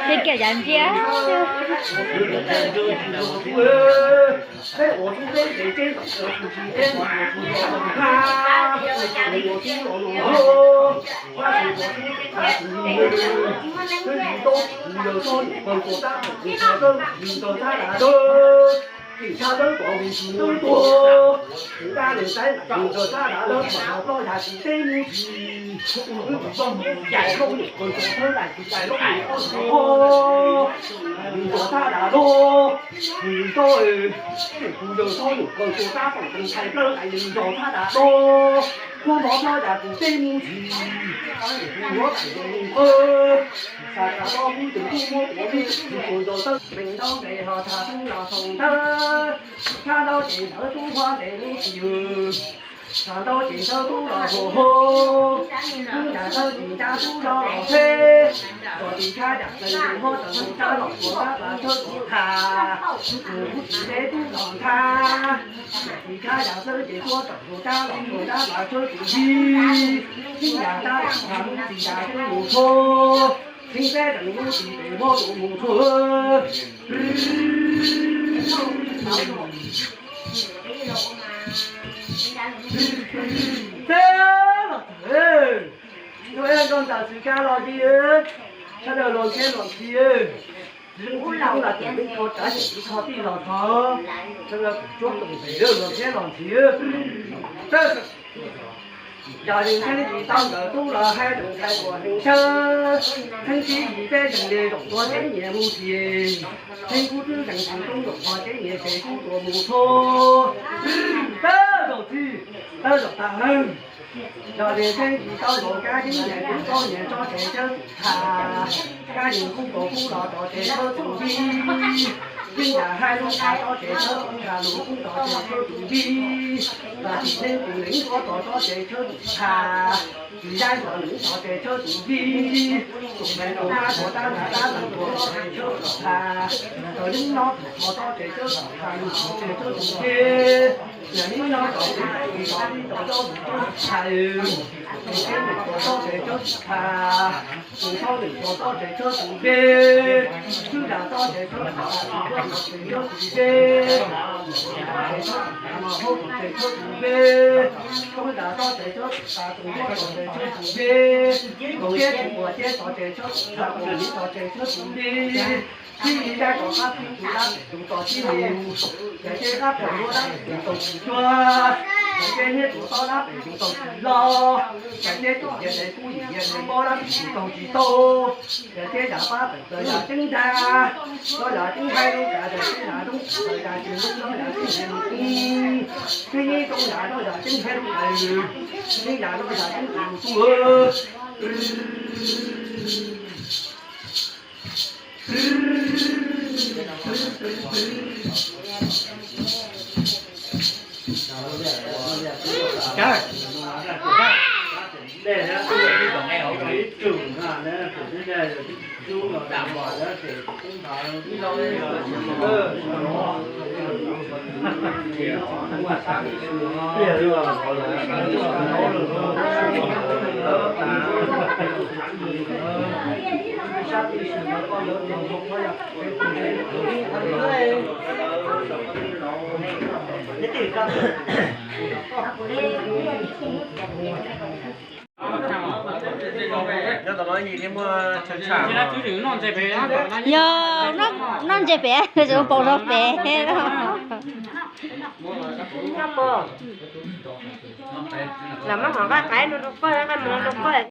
Tej kiag yav ntsia. Sa ntau ces ntawd tub hmo ntes lub tsis yws, sa ntau ces ntawd tub hmo ntes lub tsis yws, tub yam ntawd tsis ncaj tub hmo los teb, kom tis khab yam txawv ntawd hmo tawm mus rab los tus rab pas tshawb tus tha, tus tub tsis teb tub los ntha, tis khab yam txawv ces tuaj tawm tus rab los tus rab pas tshawb tus yig, tib yam rab los tha lub tsis yws teb mus txhua, tib teb tawm lub tsis tes hmo tus mus txhua. Teb los txawm, ntuj eb nrog nram txwv kab los li, sawv daws los ntiab los ntxhi, tsis zoo tsis zoo los txawm teb kho tsav tsis tsis kho tij los thov, sawv daws tsuab toom pem los ntiab los ntxhi. Yog li thiaj li tsis tau nkawd tub los hais tus ntxhais uas heev tshaj, theej tib yim peb zeeg li zaum tua teb nyias mus txiv, theej kub twb zeeg tsis tub zaum tua teb nyias ces kub tua mus txhua. Tawb zaum txij, tawb zaum tag hawj. Yog li theej tsis tau zaum kab yeeb nyias kub tsob nyias tsob ces tshawb tus tha, kab yeej kub kaus kub los tso ces tshawb tus yig, yeej yam haib lub tha tsob ces tshawb tus tha, lus kub tso ces tshawb tus yig, los tsis neej tus neeg tuab tso tsob ces tshawb tus tha, tsis yaib tso neeg tso ces tshawb tus yig, tus me tus mab tus dab nab dab leeg tus tso ces tshawb tus tha, tau yeeb no tus tso tsob ces tshawb tus tha, lus tso ces tshawb tus yig, yog yeeb no tau tus tso tsob tus tha, tus teb tus tso tsob ces tshawb tus tha, tus txhob tus tso tsob ces tshawb tus yig, tub yam tsob ces tshawb tus tha, tus txhob tus tso ces tshawb tus yig, tsob ces tshawb tus tha, mas hauj tus ces tshawb tus yig, tub yam tsob ces tshawb tus tha, tus txhob tus ces tshawb tus yig, tus teb tus ua teb tso ces tshawb tus tha, tus yig tso ces tshawb tus yig, tib yig dab tso qab tib tus dab pem tus tso tib mus, yog ces dab pem tus dab pem tus tau tsis cuag, yog ces niab tus tau dab pem tus tau tsis los, yog ces tus yig ces kub yim yig ces mob dab pem tus tau tsis tau, yog ces yam pab pem txawv yam ceeb ntag, txawv yam ceeb haib lub kav, yog ces yam lub txawv yam ceeb lub txawv yam ceeb ces lus kub, ces yeej tau yam lub yam ceeb haib lub kav, yeej yam lub yam ceeb ces lus kub. Yog noj ntses pem, tseem paus zog pem lawm. Noj puas? Los muab hom nqaij qaib no rau koj, nqaij mus no rau koj,